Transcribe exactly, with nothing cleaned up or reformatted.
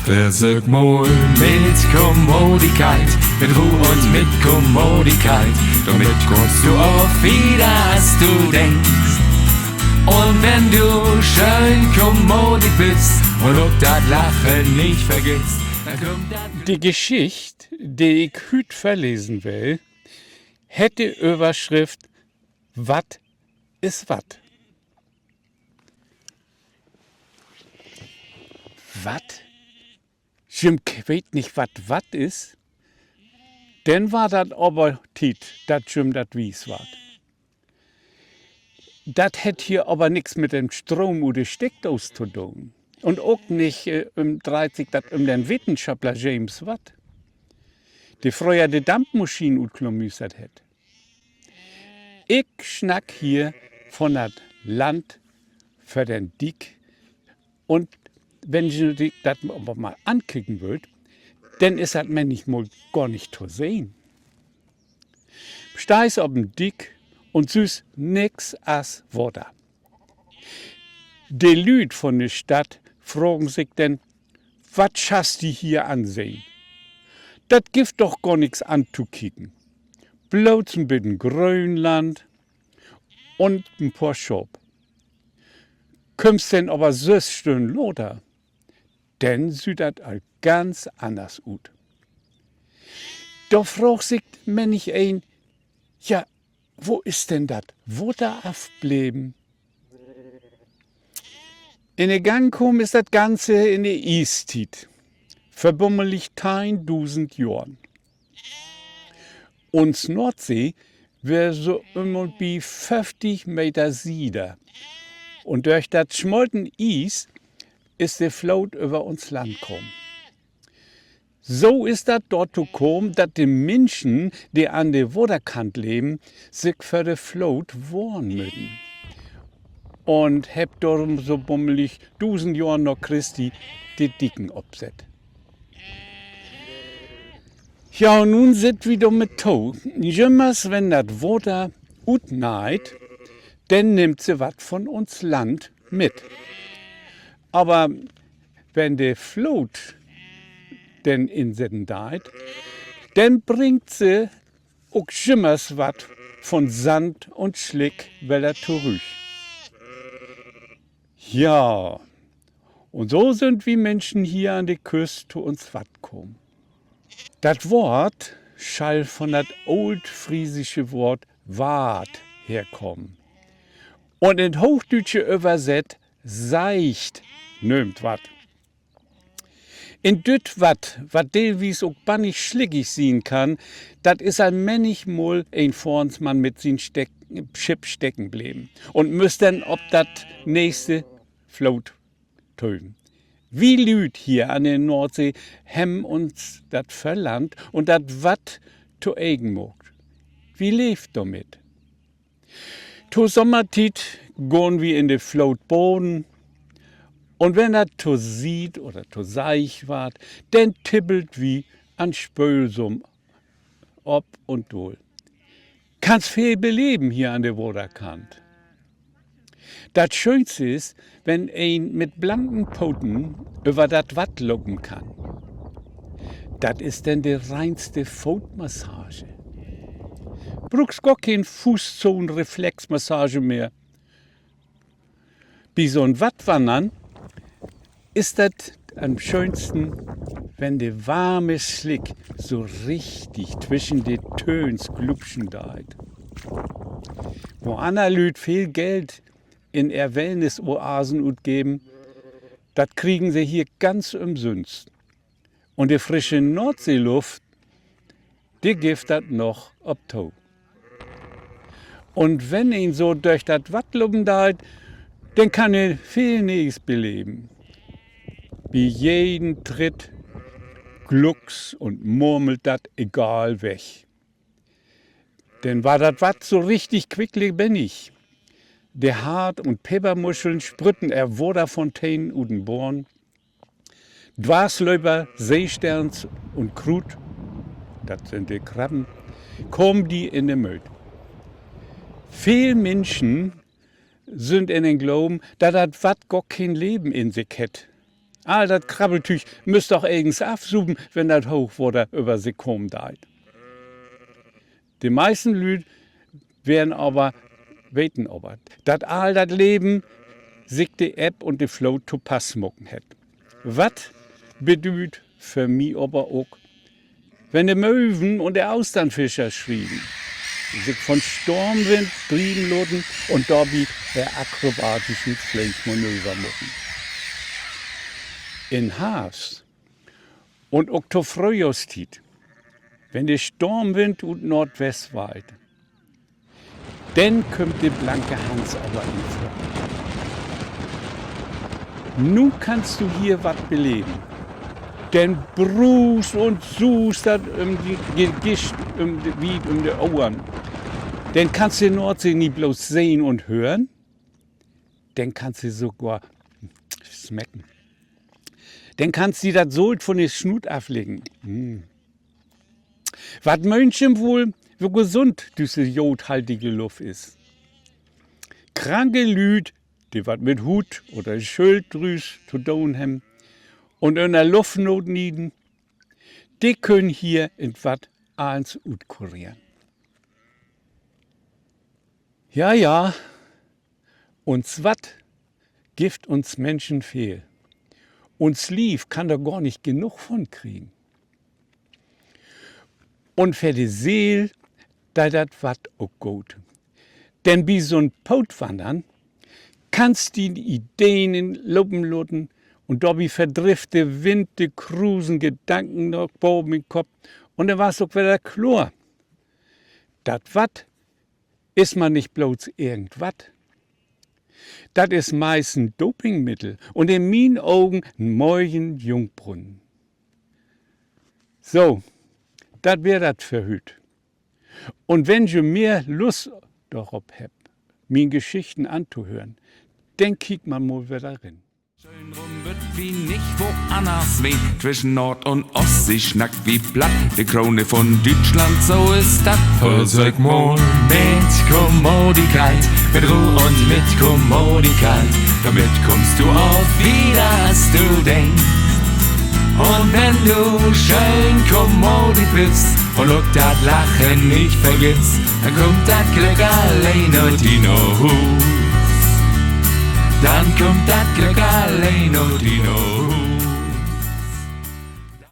Versöök mal mit Kommodigkeit, mit Roh un mit Kommodigkeit, dormit kummst du ok wieder, as du denkst. Un wenn du schöön kommodig büst un ok dat Lachen nich vergittst, denn kummt dat. De Geschicht, de ik hüüt vörlesen will, hett de Överschrift: Wat is wat? Wat? Jüm k-, weet nich, wat wat is? Denn warrt dat aver Tiet, dat jüm dat wies warrt. Dat hett hier aver nix mit den Stroom ut de Steckdoos to doon. Un ok nich, äh, üm, dreiht sik dat üm den Wetenschoppler James Watt, de fröher de Dampmaschien utklamüstert hett. Ik snack hier von dat Land vör den Diek. Un wenn ji dat aver mal ankieken wüllt, denn is dat männichmal gor nich to sehn. Steihst op en Diek un sühst nix as Water. De Lüüd von de Stadt fragen sik denn: Wat schasst di hier ansehn? Dat gifft doch gor nix antokieken. Bloots en beten Gröönland un en poor Schaap. Kümmst denn aver söss Stünnen later, denn süht dat al ganz anners ut. Dor fraagt sik männicheen: Ja, wo is denn dat Water afbleven? In de Gang kamen is dat Ganze in de Iestiet, vör bummelig teihndusend Johren. Uns Noordsee weer so üm un bi föfftig Meter Sieder. Un dörch dat smolten Ies is de Floot över uns Land kamen. So is dat dorto kamen, dat de Minschen, de an de Waterkant leven, sik vör de Floot wohren müssen. Un hebbt dorüm so bummelig dusend Johr na Christi de Dieken opsett. Ja, un nu sitt wi dor mit to. Jümmers, wenn dat Water utneiht, denn nimmt se wat von uns Land mit. Aver wenn de Floot denn insetten deit, denn bringt se ok jümmers wat von Sand un Slick wedder torüch. Ja, un so sünd wi Minschen hier an de Küst to uns Watt kamen. Dat Woort schall von dat ooltfreesische Woort Waad herkamen un in't Hoochdüütsche översett Seicht nöömt warrt. In düt Watt, wat deelwies ok bannig slickig sien kann, dat is al männigmal en Fohrnsmann mit sien Steck-, Schipp stecken bleven un müss denn op dat nächste Floot töven. Wi Lüüd hier an de Noordsee hebben uns dat Vörland un dat Watt to egen maakt. Wi leevt dormit. To Sommertiet gahn wi in de Floot baden, un wenn dat to siet oder to seig warrt, denn tippelt wi an Spöölsum op un daal. Kannst veel beleven hier an de Waterkant. Dat Schöönste is, wenn een mit blanken Poten över dat Watt lopen kann. Dat is denn de reinste Footmassage. Bruukst gor keen Fuustzogenreflexmassage mehr. Bi so'n Wattwannern is dat an'n schöönsten, wenn de warme Slick so richtig twischen de Töhn glupschen deit. Wo anner Lüüd veel Geld in ehr Wellnessoasen utgeven, dat kriegen se hier ganz ümsünst. Un de frische Noordseeluft, de gifft dat noch op to. Un wenn een so dörch dat Watt lopen deit, denn kann een veel Nee'es beleven. Bi jeden Tritt gluckst un murmelt dat egal weg. Denn warrt dat Watt so richtig quicklebennig. De Hart- un Pepermuscheln sprütten ehr Waterfontänen ut den Bodden. Dwarslöper, Seesterns un Kruut, dat sünd de Krabben, kamen di in de Mööt. Veel Minschen sünd in den Gloven, dat dat Watt gor keen Leven in sik hett. All dat Krabbeltüüg müss doch egens afsupen, wenn dat Hoochwater över sik kamen deit. De meisten Lüüd weren aver, weten aver, dat all dat Leven sik de Ebb un de Floot to pass maken hett. Wat bedüüdt för mi aver ok, wenn de Möwen un de Austernfischer schrieven, sik von Stormwind drieven laten un dorbi ehr akrobatischen Fleegmanöver maken. In Harvst un ok to Fröhjohrstiet, wenn de Stormwind ut Noordwest weiht, denn kümmt de blanke Hans aver in Flamm. Nu kannst du hier wat beleven. Denn bruust un suust dat üm di, Geschicht üm de, wiet üm de Ohren. Denn kannst de Noordsee nich blots sehn un hören, denn kannst de sogor smecken. Denn kannst di dat Solt von de Snuut aflicken. Wat meent ji woll, wo gesund düsse jodhaltige Luft is? Kranke Lüüd, de wat mit Huut- oder Schilddrüüs to doon hebben un ünner Luftnoot lieden, de köönt hier in 't Watt allens utkureren. Ja, ja, uns Watt gifft uns Minschen veel. Uns Lief kann dor gor nich genoog von kriegen. Un för de Seel deit dat Watt ok goot. Denn bi so'n Pootwannern kannst dien Ideen in lopen laten un dorbi verdrifft de Wind de krusen Gedanken na baven in Kopp un denn warrst ok wedder kloor. Dat Watt is man nich blots irgendwat. Dat is meist en Dopingmiddel un in mien Ogen en moijen Jungbrunnen. So, dat weer dat för hüüt. Un wenn ji mehr Lust dorop hebbt, mien Geschichten antohören, denn kiekt man mal wedder rin. Schöön rum bünt wi nich woanners ween, twischen Noord- un Oostsee snackt wi Platt, de Krone von Düütschland, so is dat. Versöök mal mit Kommodigkeit, mit Roh un mit Kommodigkeit, dormit kummst du ok wieder, as du denkst. Un wenn du schöön kommodig büst un ok dat Lachen nich vergisst, denn kummt dat Glück alleen na di na Huus. Denn kummt dat Glück alleen na di na Huus.